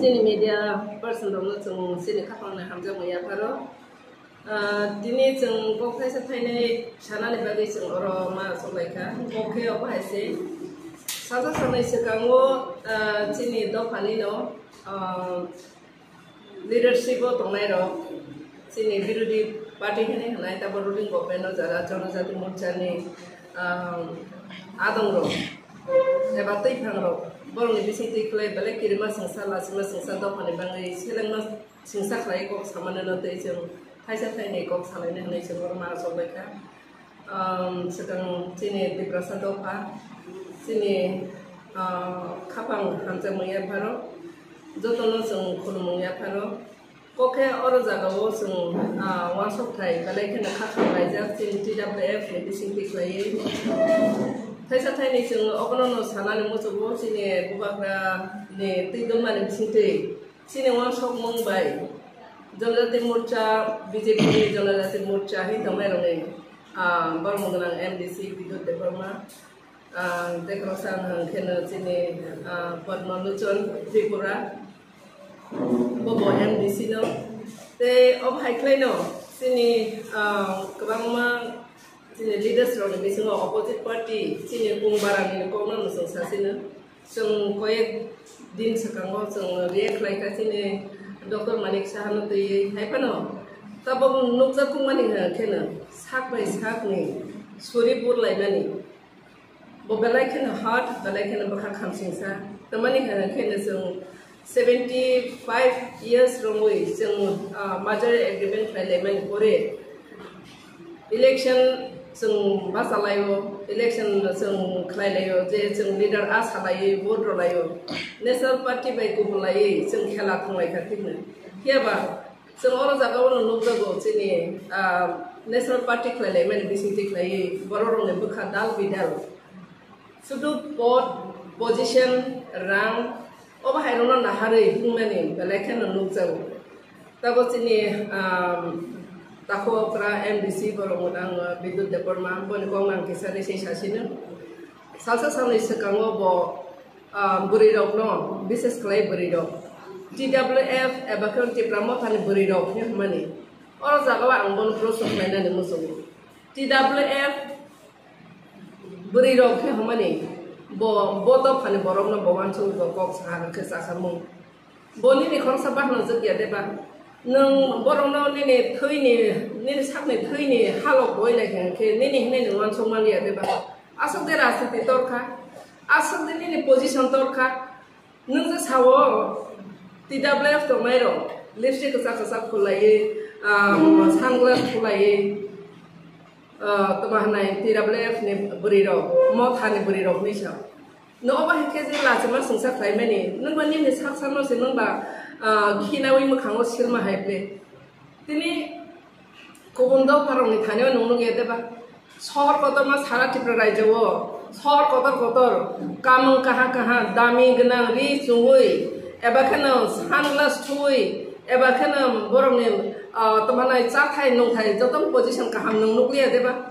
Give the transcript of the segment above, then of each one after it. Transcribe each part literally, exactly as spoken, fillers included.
Chini media person rokno chwng chini khapangni hamjakmung yapharo. Ah, tini chwng kok thaisa thainwi sanani bagwi chwng oro ma soklaikha. Kok khe obo hai se. Sasa sanai swkango, ah, chini dophanino, ah, leadership o tongnai rok, chini birodhi party hinwi hwnai, tabo ruling government o jara Jonojati Morcha ni, ah, adong rok eba twiphang rok, borokni bising twi khlai belai kirima sengsa, lachima sengsa, dophani bangwi selengma sengsa khlai kok samani no tei chwng thaisa thaini kok salaina hinwi chwng oro ma soklaikha. Um, swkang chini Tiprasa dopha, chini, uh, khapang hamjakmung yapharo, jotono chwng khulumung yapharo. Kok khe oro jagao chwng, uh, uansuk thai belai kheno kha khamlaijak chini T W F ni bising twi khlaiwi. Thaisa thaini chwng obono no sanani muchugo chini bubagra ni twi dongmani bising twi. Chini uansukmung bai Jonojati Morcha, B J P ni Jonojati Morcha hin tongnairokni, ah, borokmung gwnang M D C Bidyut Debbarma, ah, tei khoroksa wng kheno chini, ah, Padma Lochon Tripura, bobo M D C no. Tei obo hai khlaino chini, ah, kwbangma chini leaders rokni bisingo opposite party chini kung barani kokno no chwng sasino. Chwng koyek din swkango chwng react khlaikha chini Doctor Manik Saha no twiwi. Hai phano tabuk nukjak kukmani hwnkhe no sak bai sakni suri burlaimani. Bo belai kheno hard, belai kheno bwkha khamsingsa. Tamani hwnkhe no chwng seventy five years romwi chwng, ah, merger agreement khlailaimani pore election chwng bachalaio, election chwng khlailaio, je chwng leader a salaio, vote rwlaio. National Party bai kubulaiwi chwng khela thanglaikha thikno. Phiya ba chwng oro jagao no nukjago chini, ah, National Party khlailaimani bisingtwi khlaiwi borok rokni bwkha dal bidal. Sudu pod, position, rang, obo hai rokno naharwi himnani belai kheno nukjago. Tabuk chini, um, takhuk okra M D C borok mwnang, uh, Bidyut Debbarma, boni kok ang kisa rese sasino. Salsa salni swkango bo, uh, bwrwi rokno, bises khlai bwrwi rok. T W F eba khe Tipra Mothani bwrwi rok hinmani. Oro jagao ang bono prosto khlainani muchungo. T W F bwrwi rok khe hwnmani bo, bo dophani borokno bo uansuk bo kok saha khe chasamung. Bo nini khoroksa bahno jwk ya de ba? Nwng borokno nini thwini, nini sakni thwini halok boi lai khe nini hinwi nwng uansuk man ya de ba? Aswk de rajniti tor kha, aswk de nini position tor kha. Nwng je sao, T W F tongnai rok, lipstick kwchak kwchak khulaiwi, ah, sunglass khulaiwi, ah, toma hwnai T W F ni bwrwi rok, Motha ni bwrwi rok hinwi sa. Nwng obo hai khe je lachima singsa khlaimani, nwng ba nini sak sakno se nwng ba, ah, khinawi mwkhango silma hai ple. Tini kubun dopharokni thani-o nwng nukya de ba? Sohor kotorma sara Tripura rajyo-o, sohor kotor kotor, kamung kaha kaha, dami gwnang ri chumui, eba kheno sunglass thuwi, eba kheno borokni, ah, tongmani chathai nungthai jotono position kaham nwng nukliya de ba?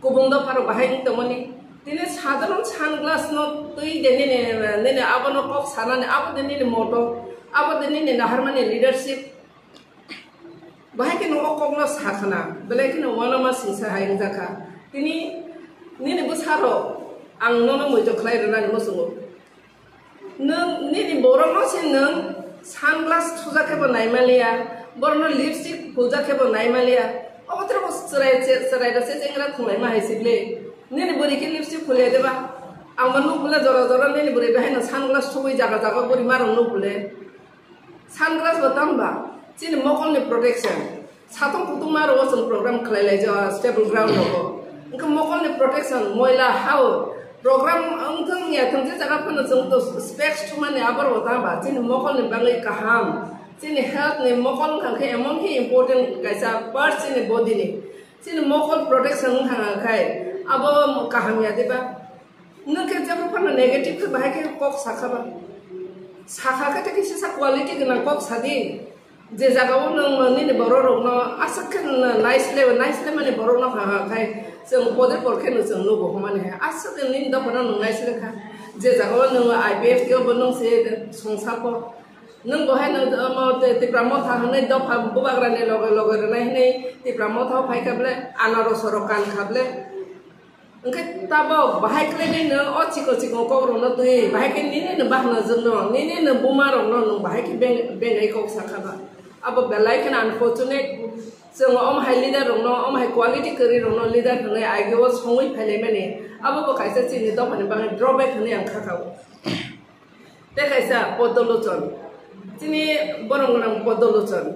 Kubun dopharok bahai wng tongmani. Tini sadharon sunglass no twi de nini, nini abono kok sanani, abo de nini motto, abo de nini naharmani leadership. Bahai khe nwng o kokno sa khna, belai kheno uanama singsa hai wngjakha. Tini nini bwsarok ang nono muitok khlai rwnani muchungo. Nwng nini borokno se nwng sunglass thujak khe bo naimaliya, borokno lipstick phujak khe bo naimaliya. Obo tei bo chwrai, chwrai rok se chengra thunglaima hai se ble. Nini bwrwi khe lipstick khuliya de ba? Ang bo nuk bole jora jora nini bwrwi bahai no sunglass thugwi jaga jaga bwrwi marok nuk bole. Sunglass bo tamo ba chini mokolni protection. Satung kutung ma rogo chwng program khlai lai jao stable ground rogo. Wngkhe mokolni protection, moila hao program wngthung ya thung je jaga phano chwng to specs thumani abo rogo tamo ba chini mokolni bagwi kaham. Chini health ni mokol wngkha khe emon khe important kaisa part chini body ni. Chini mokol protection wngkha khe abo kaham ya de ba? Nwng khe jebo phano negative khe bahai khe kok sakha ba? Sakha khe tei kisa quality gwnang kok sadi. Je jagao nwng nini borok rokno aswk khe naisle, naisle mani borok no ha ha khai chwng poder por khe no chwng nugo hwnmani hai. Aswk khe nini dophano nwng naisle kha. Je jaga o nwng I P F T o bo nwng se songsa po. Nwng bo hai nwng, omo, te Tipra Motha hwnwi dopha bubagra ni loge loge rwnai hwnwi Tipra Motha o phai kha ble, anaros rok kan kha ble. Hwnkhe tabok bahai khlai nini o chikon chikon kok rok no twi, bahai khe nini no bahna jwk no, nini no buma rok no nwng bahai khe beng-, bengai kok sa kha ba. Abo belai kheno unfortunate. Chwng omo hai leader rok no, omo hai quality kwrwi rok no leader hwnwi age o songwi phailai mani. Abo bo kaisa chini dopha ni bagwi drawback hwnwi ang kha kha o. Tei kaisa Poddo Lochon. Chini borok gwnang Poddo Lochon.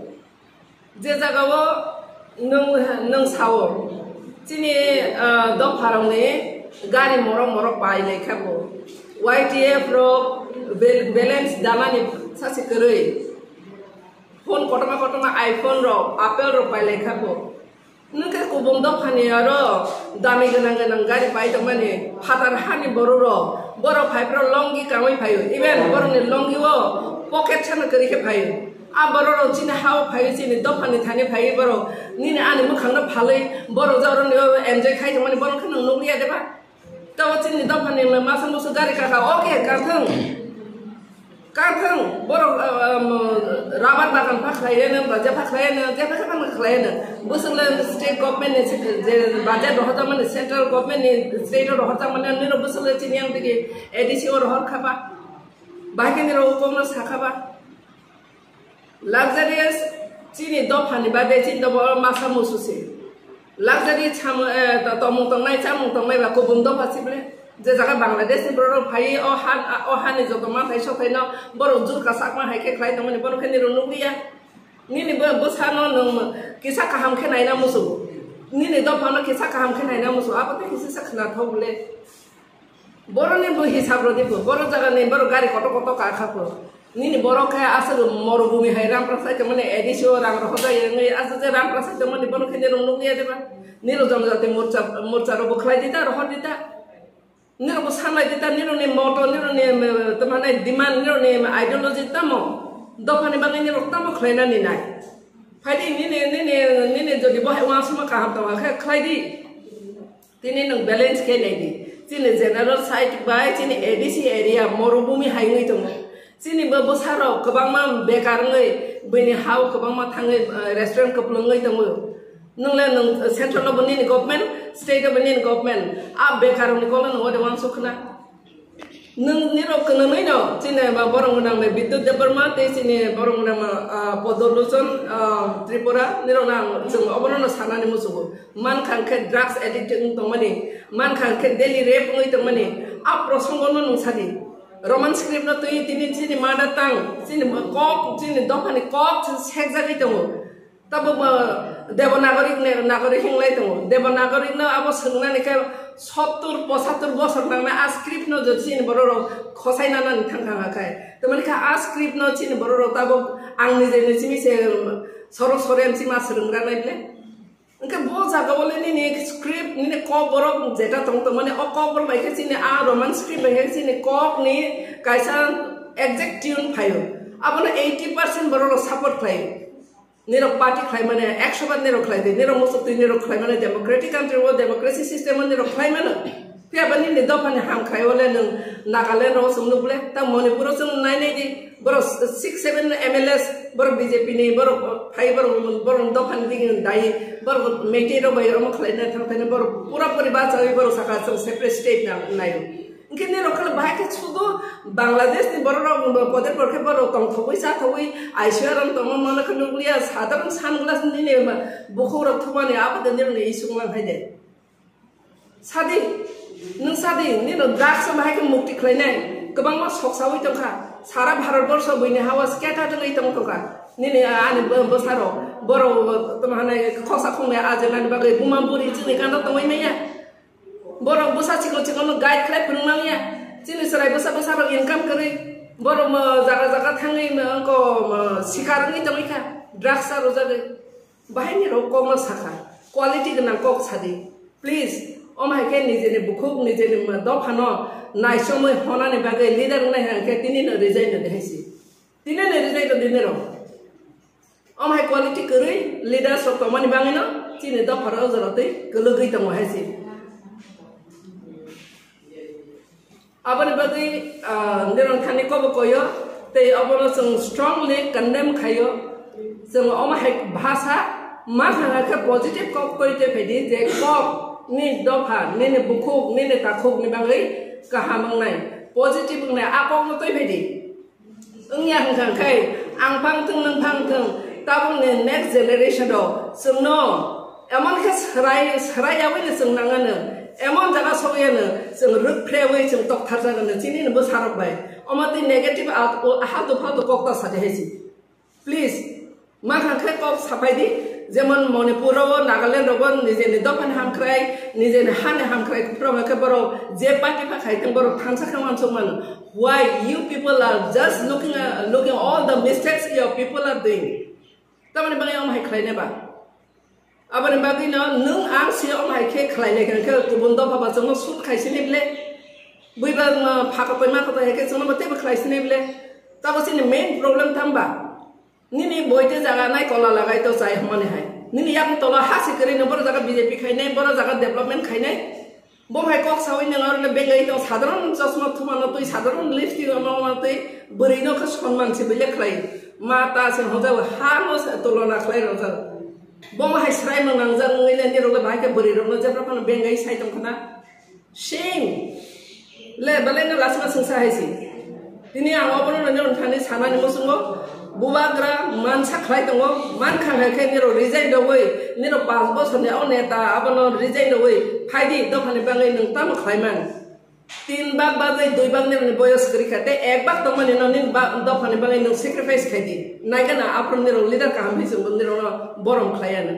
Je jaga o nwng, nwng sao, chini, ah, dopha rok ni gari morok morok pai lai kha bo. Y T F rok bel-, balance dana ni sasi kwrwi. Phone kotorma kotorma iPhone rok, Apple rok pai lai kha bo. Nwng khe kubun dophani aro dami gwnang gwnang gari pai tongmani, phatar hani borok rok, borok phai phro longi kangwi phaio, even borokni longi o pocket sano kwrwi khe phaio. A borok rok chini ha o phaio, chini dophani thani phaio borok, nini ani mwkhang no phalwi borok je oro enjoy khai tongmani borok khe nwng nukliya de ba? Tabo chini dophani masa musu gari kaka, okay, kathang. Kathang, borok, ah, um, rubber bagan pha khlaiya no, baja pha khlaiya no, jepha jepha no khlaiya no. Bwswk le state government ni se-, je budget rohorjak mani, central government ni state o rohorjak mani, nini bwswk le chini yang tigi A D C o rohor kha ba. Bahai khe nini rok kokno sa kha ba. Luxurious chini dophani bade chini dobo masa musu se. Luxury chamung, eh, to-, tomung tongnai, chamung tongnai ba kubun dopha sible. Je jaga Bangladesh ni borok phai o ha, o hani joto manthai sothai no borok jur ka sakma hai khe khlai tongmani bono khe niro nukliya. Nini bo, bwsano nwng kisa kaham khe naina musu. Nini dophano kisa kaham khe naina musu. Abo tei kisa sa khna thok le. Boroni bo hisab rodi bo, borok jaga ni borok gari kotor kotor ka kha bo. Nini borok khe aswk morobhumi hai rang prasai tongmani A D C o rang rohorjak ya wngwi aswk je rang prasai tongmani bono khe nirok nukliya de ba? Nirok jonojati morcha, morcha rok bo khlai di ta, rohor di ta. Nirok bo sanlai di ta, nirok ni moto, nirok ni, em, tamo hwnai demand, nirok ni, em, ideology tamo? Dophani bagwi nirok tamo khlainani nai? Phai di nini, nini, nini jodi bo hai uansukma kaham tongkha khe khlai di. Tini nwng balance khe nai di. Chini general side bai chini A D C area morobhumi hai wngwi tongo. Chini bo bwsarok kwbangma bekar wngwi bini ha-o kwbangma thangwi, eh, restaurant kwplwng wngwi tongo. Nwng le nwng central o bo nini government, state o bo nini government. A bekar rokni kok no nwng ode uansuk khna. Nwng nirok kwnwi no chini ba borok gwnang bai Bidyut Debbarma tei chini borok gwnang ma, ah, Poddo Lochon, ah, Tripura nirok no ang chwng obono no sanani muchungo. Mankha hwnkhe drugs addict wng tongmani, mankha hwnkhe daily rape wngwi tongmani, a prosongo no nwng sadi. Roman script no twi tini chini mother tongue, chini kok, chini dophani kok sekjagwi tongo. Tabuk bo Devanagari ne, Nagari hinglai tongo. Devanagari no abo swngnani khe sottur pochattur bosor nangnai a script no jodi chini borok rok khosai nanani thang thang kha. Tamani khe a script no chini borok rok tabuk ang nije nije simi se sorok sore sima swrwng ranai ble. Hwnkhe bo jaga o le nini script nini kok borok jeta tong tong mani o kok borok bai khe chini a Roman script bai khe chini kok ni kaisa exact tune phaio. Abono eighty percent borok rok support khlaio. Nirok party khlai mani, ekso bar nirok khlai di, nirok muchuk twi nirok khlai mani democratic country o democracy system o nirok khlai mano. Phiya ba nini dophani ham khai o le nwng Nagaland o chwng nuk le, ta Manipur o chwng nai nai di, borok six seven M L As, borok B J P ni, borok phai, borok, borok dophani digi dai, borok Meitei rok bai omo khlai na thang thani, borok pura puri bachawi borok saka chwng separate state na nai. Hwnkhe nirok khe bahai khe sudu Bangladesh ni borok rok poder por khe borok tongthogwi chathogwi I C U room tongma mano khe nukliya, sadharon sunglass nini bukhuk rok thumani abo de nirok ni isuk lang hai de. Sadi, nwng sadi, nino drugs o bahai khe mukti khlainai, kwbangma soksaui tongkha, sara Bharat borsho buini ha-o scatter wngwi tong tongkha, nini ani bwsarok, borok tamo hanai khoksa khoknwi ajenani bagwi buma buri chini kando tongwi manya. Borok bwsa chikon chikon no guide khlai phwrwng nang ya. Chini chwrai bwsa bwsa rok income kwrwi. Borok mo jaga jaga thangwi mo wngko mo sikar wngwi tongwi kha. Drugs a rwjagwi. Bahai ni rok kok no sakha. Quality gwnang kok sadi. Please. Omo hai khe nijeni bukhuk nijeni mo dopha no naisomwi honani bagwi leader wngnai hwnkhe tini no resign rwdi hai si. Tini no resign rwdi nirok. Omo hai quality kwrwi leaders rok tongmani bagwino chini dopharo o jora twi kwlwgwi tongo hai se. Aboni bagwi, ah, nirok thani kobo koyo, tei obono chwng strongly condemn khayo. Chwng omo hai bhasa ma thangkhe positive kok twi twi phaidi, je kok ni dopha, nini bukhuk, nini takhuk ni bagwi kaham wngnai, positive wngnai, a kokno twi phaidi. Wngya hwnkha khe ang phang thwng, nwng phang thwng, tabukni next generation rok chwngno emon khe swrai, swrai yaui no chwng nangano, emon jaga sogwi ano chwng rwk phrewi chwng tok tharjak ano chini ni bwsa rok bai. Omo tei negative out-, o hatu phatu kok ta sadi hai si. Please, ma kha khe kok sapai di, jemon Manipur rogo, Nagaland rogo, nijeni dophani hamkrai, nijeni hani hamkrai, kupro khe borok je party pha khai thang borok thansa khe wansuk mano. Why you people are just looking, uh, looking all the mistakes your people are doing? Tamoni bagwi omo hai khlai nai ba? Aboni bagwi no nwng ang si omo hai khe khlai nai khe kubun dopha ba chwngno shoot khai sini ble. Buiba no phaka poima kota hai khe chwngno bo teibo khlai sini ble. Tabo chini main problem tang ba? Nini boite jaga nai kola lagai to chai hwnmani hai. Nini yakung tolo ha si kwrwi no boro jaga B J P khainai, boro jaga development khainai. Bo hai kok sawi nang aro le bengai tong, sadharon chosma thumano twi, sadharon lipstick no ma twi, bwrwi no khe sonman se bile khlai. Ma ta se hojao ha no se tulona khlai rojak. Bo hai srai mang nangjak wngwi le nirok le bahai khe bwrwi rok no jebra phano bengai sai tong khna. Shame. Le, belai no lasima sungsa hai si. Tini ang obono nini thani sanani musungo bubagra mansa khlai tongo, man kha hai khe nirok resign rogwi, nirok panch bosorni o neta abono resign rogwi phaidi dophani bagwi nwng tamo khlai man. Tin bak bagwi dui bak nirokni boyos kwrwi kha, tei ek bak tongmani no nini ba-, dophani bagwi nwng sacrifice khai di. Naikhe na aphuru nirok leader kaham hai chwngbo nirokno borom khlai ya no.